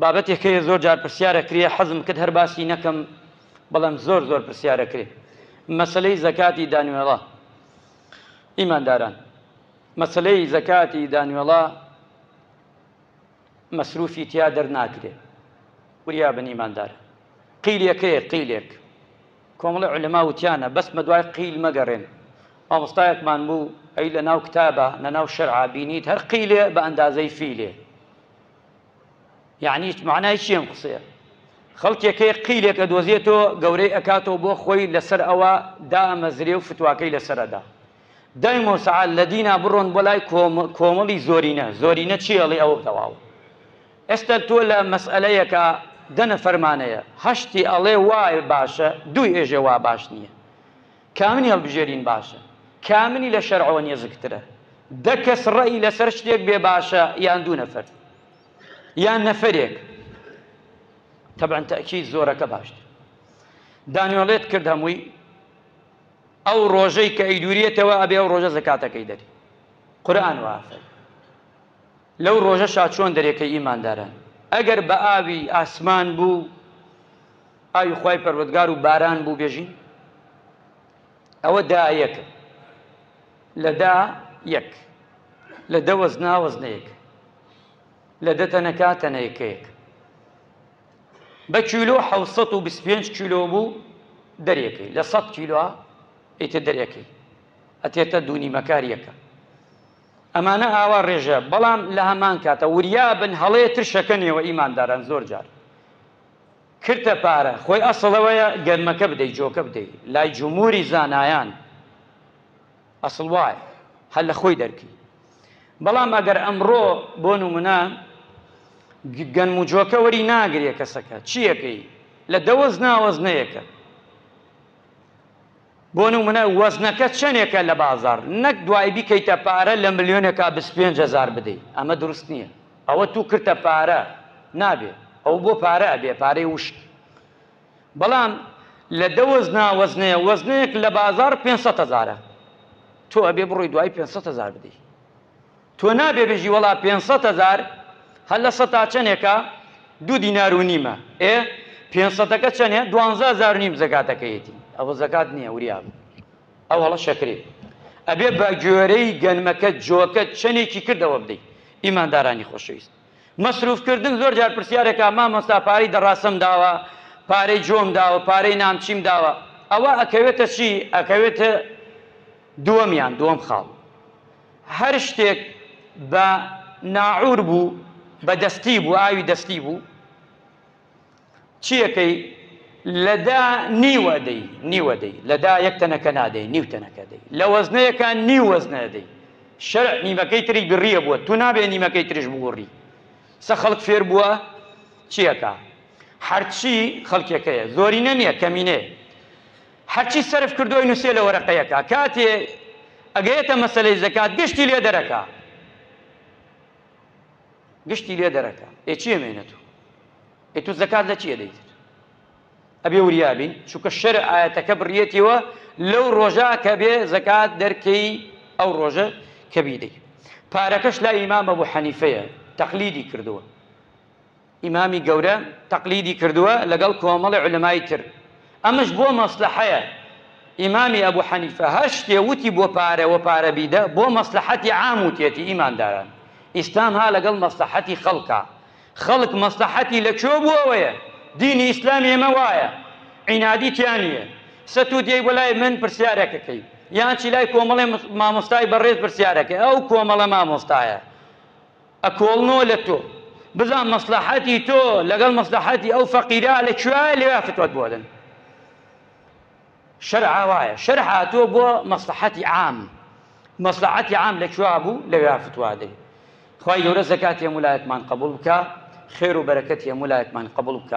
بابەتێک هەیە زۆر جار پرسیار ئەکرێ حەزم کرد هەر باسی نەکەم بەڵام زۆر زۆر پرسیار ئەکرێ مەسەلەی زەکاتی دانوێڵە ئیمانداران مەسەلەی زەکاتی دانوێڵە مەسروفی تیا دەرناکرێ وریا بن ئیماندار قیلێکەیە قیلێک کۆمەڵی علەما وتیانە بەس مەدوای قیل مەگەڕێن مامۆستایەکمان بوو ئەی لە ناو کتابە لە ناو شەرعا بینیت هەر قیلێ بە ئەندازەی فیلێ یعنی معنای چی ئەم قسەیە خەڵکێک هەیە قیلێک ئەدۆزێتەوە گەورەی ئەکاتەوە بۆ خۆی لەسەر ئەوە دامەزرێ و فتواکەی لەسەر ئەدا دایم و سەعات لە دینا بڕۆن بۆ لای کۆمەڵی زۆرینە زۆرینە چی ئەڵێ ئەوە تەواو ئێستا تۆ لە مەسئەلەیەکە دە نەفەرمانەیە هەشتی ئەڵێ وای باشە دووی ئێژێ وا باش نییە کامنی هەڵبژێرین باشە کامنی لە شەرعەوە نێزکترە دە کەس ڕەئی لەسەر شتێک بێ باشە یان دوو نەفەر یان نەفەرێک تەبعەن تەئکید زۆرەکە باشتر دانیۆڵێت کرد هەمووی ئەو ڕۆژەی کە ئەیدوریێتەوە ئەبێ ئەو ڕۆژە زەکاتەکەی دەری قورئان وافەر لەو ڕۆژە شا چۆن دەرێکەی ئیمانداران ئەگەر بە ئاوی ئاسمان بوو ئاوی خوای پەروەردگار و باران بوو بێژین ئەوە دا یەکە لە دا یەک لە دە وەزنا وەزنەیەک لە دە تەنەکە تەنەیەکەیەک بە کیلۆ 725 کیلۆ بوو دەرێکەی لە 100 کیلۆ ئیتر دەرێکەی ئەتێتە دوو نیمەکار یەکە ئەمانە ئاوا ڕێژە بەڵام لە هەمان کاتە وریا بن هەڵەیە ترشەکەنێوە ئیمانداران زۆر جار کرتە پارە خۆی ئەسڵ ئەوەیە گەرمەکە بدەی جۆکە بدەی لای جموری زانایان ئەسڵ وایە هەر لە خۆی دەرکی بەڵام ئەگەر ئەمڕۆ بۆ نمونە گەنم و جۆکە وەری ناگرێ کەسەکە چیەکەی لە دەوەز ناوەزنەیەکە بۆ نمونە وەزنەکە چەندێکە لە بازار نەک دوای بیکەیتە پارە لە ملیۆنێکا 25 هزار بدەی ئەمە دروست نییە ئەوە تو کرتە پارە نابێ ئەو بۆ پارە ئەبێ پارەی وشک بەڵام لە دە وەزنا وەزنەیە وەزنەیەک لە بازار 500 هزارە تۆ ئەبێ بڕۆی دوای 500 هزار بدەی تۆ نابێ بژی وەڵا 500 هزار هەر لە سەتا چەندێکە دوو دینار و نیمە ئێ پێنسەتەکە چەنێ دوانزە هەزار و نیم زەکاتەکەیەتی ئەوە زەکات نییە وریا بن ئەو هەڵە شەکرێ ئەبێ بە گوێرەی گەنمەکە جۆکە چەنێکی کردەوە بدەیت ئیماندارانی خۆشەویست مەسروف کردن زۆر جار پرسیارێکە مامۆستا پارەی دەڕاسەم داوە پارەی جۆم داوە پارەی نامچیم داوە ئەوە ئەکەوێتە چی ئەکەوێتە دووەمیان دووەم خاڵ هەر شتێک بە ناعور بوو بە دەستی بوو ئاوی دەستی بوو چیەکەی لە دا نیوە دەی نیوە دەی لە دا یەک تەنەکە نادەی نیو تەنەکە دەی لە وەزنەیەکە نیو وەزنە دەی شەرع نیمەکەی تری بڕیە بووە تو نابێ نیمەکەی تریش بگۆڕی سە خەڵک فێر بووە چیەکە هەرچی خەڵکێکەیە زۆرینە نییە کەمینەیە هەرچی سەرف کردووی نووسێ لە وەرەقەیەکە کاتێ ئەگەیەتە مەسەلەی زەکات گشتی لێ دەرەکە گشتی لێ دەرەکە ئێ چی ئەمێنێتەوە ئێ تو زەکات لە چی ئەدەیتر ئەبێ وریا بین چونکە شەرع ئایەتەکە بڕیەتیەوە لەو ڕۆژە کە بێ زەکات دەرکەی ئەو ڕۆژە کە بیدەی پارەکەش لای ئیمام ئەبوو حەنیفەیە تەقلیدی کردووە ئیمامی گەورە تەقلیدی کردووە لەگەڵ کۆمەڵی عولەمای تر ئەمەش بۆ مەسلەحەیە ئیمامی ئەبو حەنیفە هەر شتێ وتی بۆ پارە وە پارە بیدە بۆ مەسلەحەتی عام وتێتی ئیمانداران ئیسلام ها لەگەڵ مەسلەحەتی خەڵکا خەڵک مەسلەحەتی لە کوێ بوو ئەوەیە دینی ئیسلامی ئێمە وایە عینادی تیا نییە سە تو دێی بۆ لای من پرسیارێکەکەی یان چی لای کۆمەڵێ مامۆستای بەڕێز پرسیارەکەی ئەو کۆمەڵە مامۆستایە ئەکۆڵنەوە لە تۆ بزان مەسلەحەتی تۆ لەگەڵ مەسلەحەتی ئەو فەقیرە لە کوێیە لەوێ فتوات بۆ دەن شەرع وایە شەرع هاتووە بۆ مەسلەحەتی عام مەسلەحەتی عام لە کوێ بوو لەوێ فتوا دەی خوای گەورە زەکاتی هەموو لایەکمان قبوڵ بکا خێر و بەرەکەتی هەموو لایەکمان قبوڵ بکا.